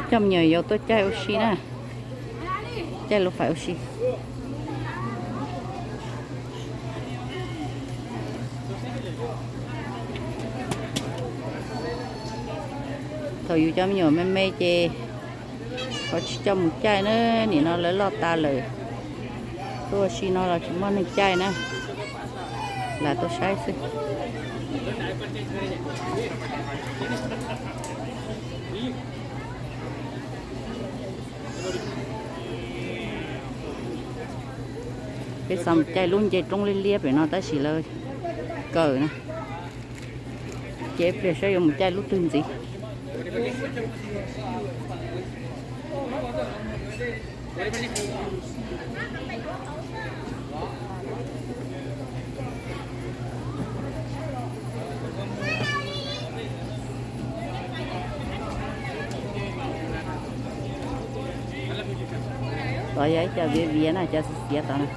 Coj me nyuam yaus tuaj caij ua si na, caij lub fais ua si. Thaum yus cov me nyuam me me ces ho tsis coj mus caij na, nim no lawv loj tas lawm. Tuaj ua si no los tsis muaj neeg caij na, lam tuaj saib xwb. Peb xav mus caij lub nce roob liab liab pem no tab sis lawv kawm na. Ces ib pliag saib yuav mus caij lub twg ntxiv. Tod yog ib co viav viav na, cov xiav xiav tod na.